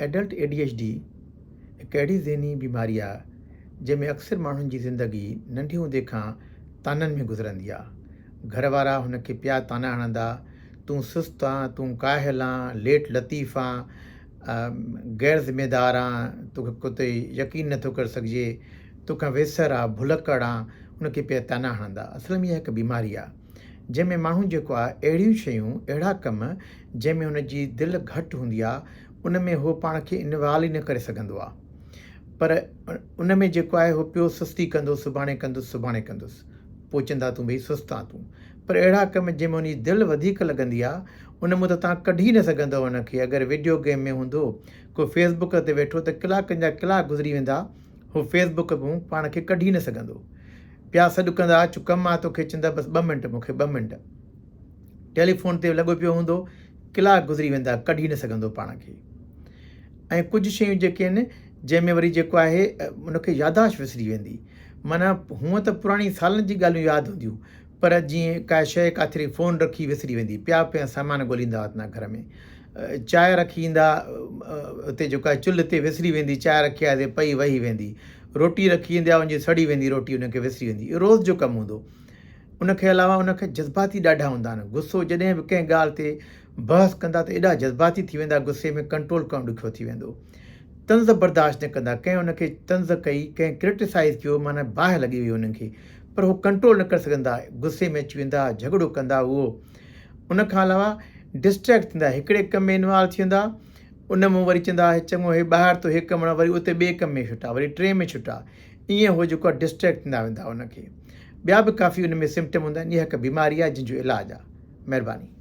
Adult A D H D هڪ اهڙي ذهني بيماري آ جنهن ۾ اڪثر ماڻهن جي زندگي ننڍي هوندي کان طعنن ۾ گذرندي آ. گهر وارا هن کي پيا طعنا هڻندا، تون سست آن، تون ڪاهل آن، ليٽ لطيف آن، غير ذميدار آن، توکي ڪتي يقين نٿو ڪري سگهجي، توکان ويسر آ، ڀلڪڙ آن، ان کي پيا طعنا هڻندا. اصل ۾ اها هڪ بيماري آ. جنهن ۾ ماڻهو جيڪو آ اهڙيون شيون اهڙا ڪم جنهن ۾ هن جي دل گهٽ هوندي آ ان ۾ هو پاڻ کي انوالو ئي نه ڪري سگهندو آ پر ان ۾ جيڪو آهي هو پيو سستي ڪندو سڀاڻي ڪندس سڀاڻي ڪندس پوء چوندا تون ڀئي سست آن تون پر اهڙا ڪم جنهن ۾ هن جي دل وڌيڪ لڳندي آ ان مان ته تان ڪڍي نه سگهندو هن کي اگر وڊيو گيم ۾ هوندو ڪو فيس بڪ تي ويٺو ته ڪلاڪن جا ڪلاڪ گذري ويندا هو فيس بڪ مون پاڻ کي ڪڍي نه سگهندو پيا سڏ ڪندا اچ ڪم آ توکي چوندا بس ٻه منٽ مونکي ٻه منٽ ٽيليفون تي لڳو پيو هوندو ڪلاڪ گذري ويندا ڪڍي نه سگهندو پاڻ کي ۽ ڪجهه شيون جيڪي آهن جنهن ۾ وري جيڪو آهي ان کي ياداشت وسري ويندي معنيٰ هونء ته پراڻي سالن جي ڳالهيون ياد هونديون پر جيئن ڪا شيء ڪاٿري فون رکي وسري ويندي پيا پيا سامان ڳوليندا وتندا گهر ۾ چانهه رکي ايندا اتي جيڪو آهي چلهه تي وسري ويندي چانهه رکي آياسي پئي وهي ويندي روٽي رکي ايندي ان جي سڙي ويندي روٽي ان کي وسري ويندي اهو روز جو ڪم هوندو ان کي علاوه ان کي جذباتي ڏاڍا هوندا آهن غصو جڏهن به ڪنهن ڳالهه تي بحث ڪندا ته ايڏا جذباتي ٿي ويندا غصي ۾ ڪنٽرول ڪرڻ ڏکيو ٿي ويندو طنز برداشت نه ڪندا ڪنهن ان کي طنز ڪئي ڪنهن ڪرٽيسائز ڪيو معنيٰ باهه لڳي وئي انهن کي پر هو ڪنٽرول نه ڪري سگهندا غصي ۾ اچي ويندا جهڳڙو ڪندا اهو ان کان علاوه ڊسٽريڪٽ ٿيندا هڪڙي ڪم ۾ انوالو ٿي ويندا ان مون وري چوندا هي چڱو هي ٻاهر ٿو هي ڪم وري اتي ٻئي ڪم ۾ ڇٽا وري ٽئين ۾ ڇٽا ائين هو جيڪو آهي ڊسٽريڪٽ ٿيندا ويندا ان کي ٻيا به ڪافي ان ۾ سمپٽم هوندا آهن اها هڪ بيماري آهي جنهن جو علاج آهي مهرباني.